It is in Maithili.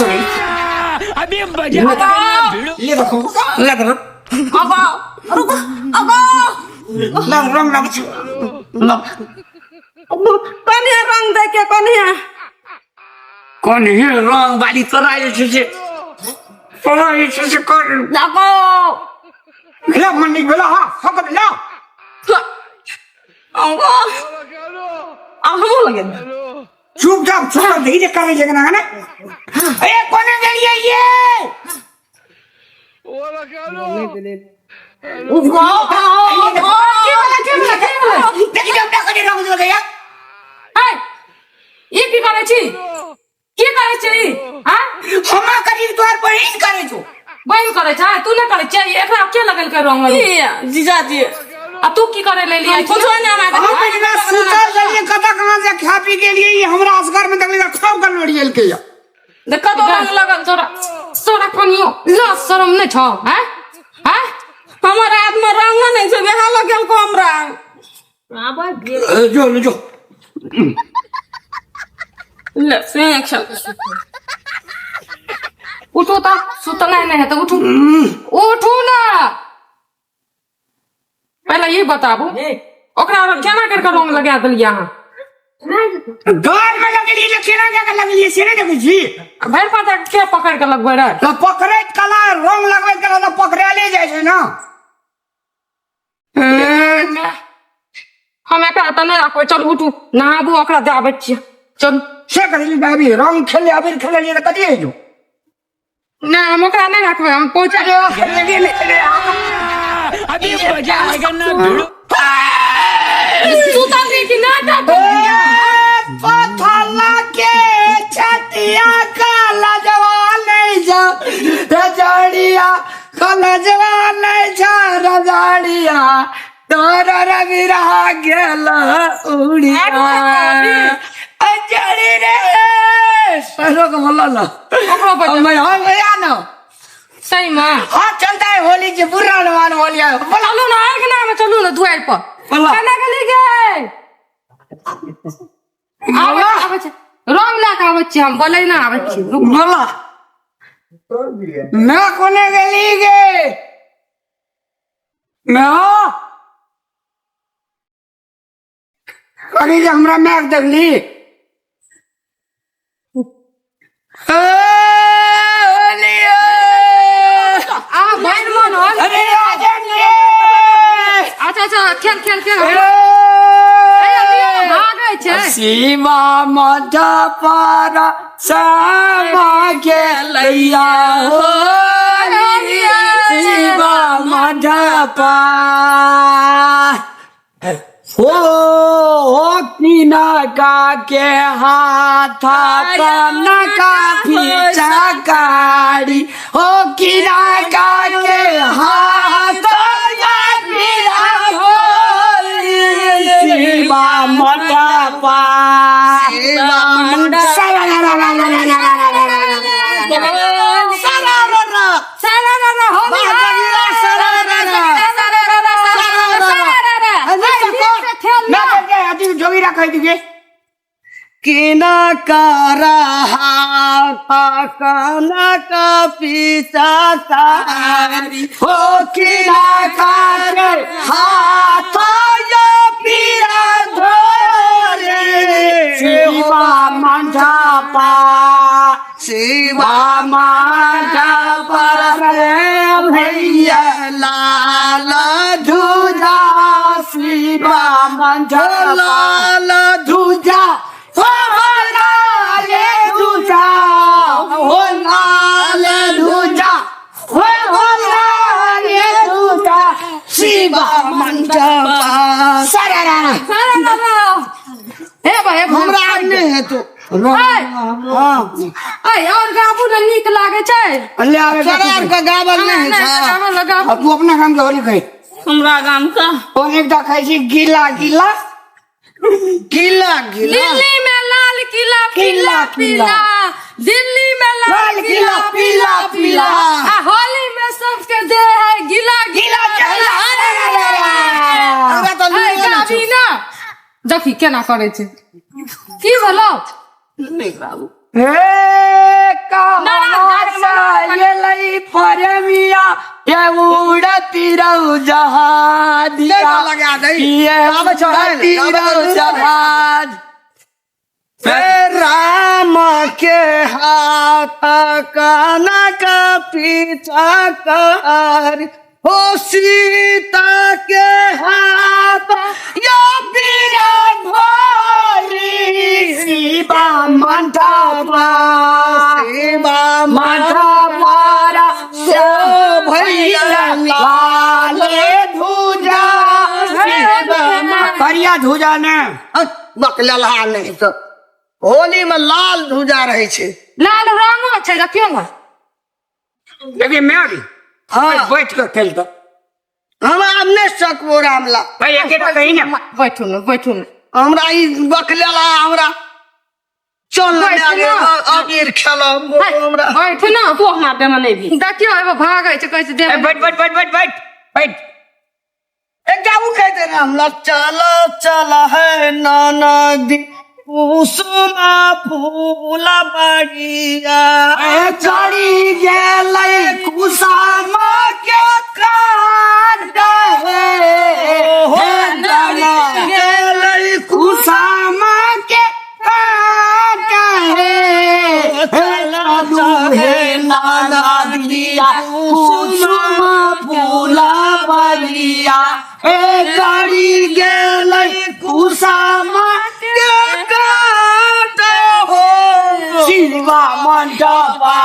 अभी मजा आएगा ना भिड़ो। ये देखो, लग रहा अगो रुको, अगो। लग रंग लग लग। कनिया रंग दे के कनिया। कोन हे रंग वाली तोरा जे छै से, तोरा जे छै से कर। अगो। ला मन निक भेला। हाँ हाँ, कर ला। अगो, अहमो लगे। चुपचाप चुपचाप देखी जे करे छै केना ने। ए, कोने गेलियै ये? की भेलै, की भेलै, की भेलै? देखी जे हमरा कने रंग लगैया। ए, ई की करै छी? की करै छी आ? हमरा करी तोहर बहिन करे छौ। बहिन करै छै? तू नहि करै छै? एकरा के लगेलकै रंग? ई जीजाजी। आ तू की करे ले लियै? कुछो नहि, हमरा हम एकरा सुतल छलियै, कतऽ कहाँ से खा पी गेलियै, ई हमरा असगर में देखलियै, खूब गलोड़ियलकै या। देख कतौ रंग लगल। तोरा तोरा कनियो लाज शरम नहि छौ? हैं हैं? हमर हाथ में रंग नहि छै, वएह लगेलको हमरा। जो जो। ले से एक्शन। उठू तऽ, सुतनाइ नहि हेतै। उठू, उठू ने। पहिले ई बताबू, ओकरा केना करि कऽ रंग लगा देलियै अहाँ? गाल में लगेलियै जे केना जाके लगेलियै से नहि देखै छी? भरि पाँचा के पकड़ि कऽ लगबै रहै? तऽ पकड़ैत कला, रंग लगबैत कला तऽ पकड़ायले जाइ छै ने। हम एकरा तऽ नहि राखबै। चलू, उठू, नहाबू, ओकरा दए आबै छियै, चलू। से कथी अभी रंग खेले, अबीर खेललियै तऽ कथी होइ छौ? नहि, हम ओकरा नहि राखबै, हम पहुँचा। अभी मजा आएगा ना भिड़ो। सुतल रही कि नाटक? पथला के छतिया काला जवान नहीं जा रजड़िया, काला जवान नहीं जा रजड़िया, तोरा रवि रहा गेल उड़िया अजड़ी रे सरो के बोला ना। ओकरो बजा। मैं हाँ गया ना। सही में? हाँ, चलता है होली के बुरा नवान होली है बोला। चलू ने आगि ना में, चलू ने दुआरि पर। बोला। केना गेली गे? आबै आबै छै, रंग लए कऽ आबै छी हम, बोलै ना, आबै छी, रुक। बोला मैं कोने गेली गे? मैं अरे जे हमरा माय देखली। ए, होली। आ भरि मन होल। अरे राजन रे। अच्छा अच्छा, खेल खेल खेल। ए, भागै छै। सीमा मध पर श्यामा गेलैया हो, सीमा मध पर हो किनका के हाथ कनका फिचकारी हो, किनका के हाथ शिवा मंडपा। सारा होली। जोगी रखा दिखे। किना करा कना पीसा सारी हो किना के हाथ या पीरा धोरे शिवा मंडपा, शिवा मंडपा रे भैया लाल धुजा, शिवा मंडपा लाल धुजा हो, लाल धुजा हो, लाल धुजा हो, लाल धुजा, शिवा मंडपा सारा। हे भाई। हमरा आब नहि हेतौ। हाँ। ऐ, और गाबू ने, नीक लागे छै। ले आवे। तोरा आरके गावल नहि नहि, होइ छौ? गाबू ने, गाबू। तू अपना काम के होली कही। हमरा गाम का और एकटा खाइ छी गीला गीला। गीला गीला। दिल्ली में लाल किला पीला किला, पीला, दिल्ली में लाल लाल किला किला पीला पीला, पीला, आ होली में सबके दे है गीला गीला। गीला। हमरा तऽ ऐ, लूरिये नहि छौ। गाबी ना, देखी केना करै छै। की भेलौ? नहि बाबू। हे नहि। प्रेमिया ये उड़ती रहू जहाजिया नहीं लगा दई। ये आबै छौ, उड़ती आबै छौ, रहू जहाज। हे राम के हाथ काना का पीछा कर, हो सीता के हाथ या बीरा भोली। शिवा मंडपा शिवा माता सो भैया लाल धुजा, करिया धुजा ने। बकलहा नहीं तो होली में लाल धुजा रहे छै। लाल रंगो छै, देखियौ ने। देखिए मैं भी हाँ। बैठ कर खेलता। हम आब नहि सकबो रामला। भाई अकेला कहीं ना। बैठू ने, बैठू ने। हमरा ई बकलेला हमरा चल ने। बैठ आगे ना। अबीर खेलब हमरा। बैठू ने, तू हमरा देमे नहि भी। देखियौ, एगो भागै छै, कहै छै ए, देबै। बैठ बैठ बैठ बैठ बैठ बैठ। एकटा उ कहि दे हमरा, चल चल है ननदी कुसुमा फूल बड़िया। ए, चढ़ी गेलै कुसामा के कांड हे, हे नाना। गेलै कुसामा के कांड हे, हे लालू हे नाना दिया कुसुमा फूला बलिया, हे चढ़ी गेलै कुसामा के कांड हो। शिवा मंडपा।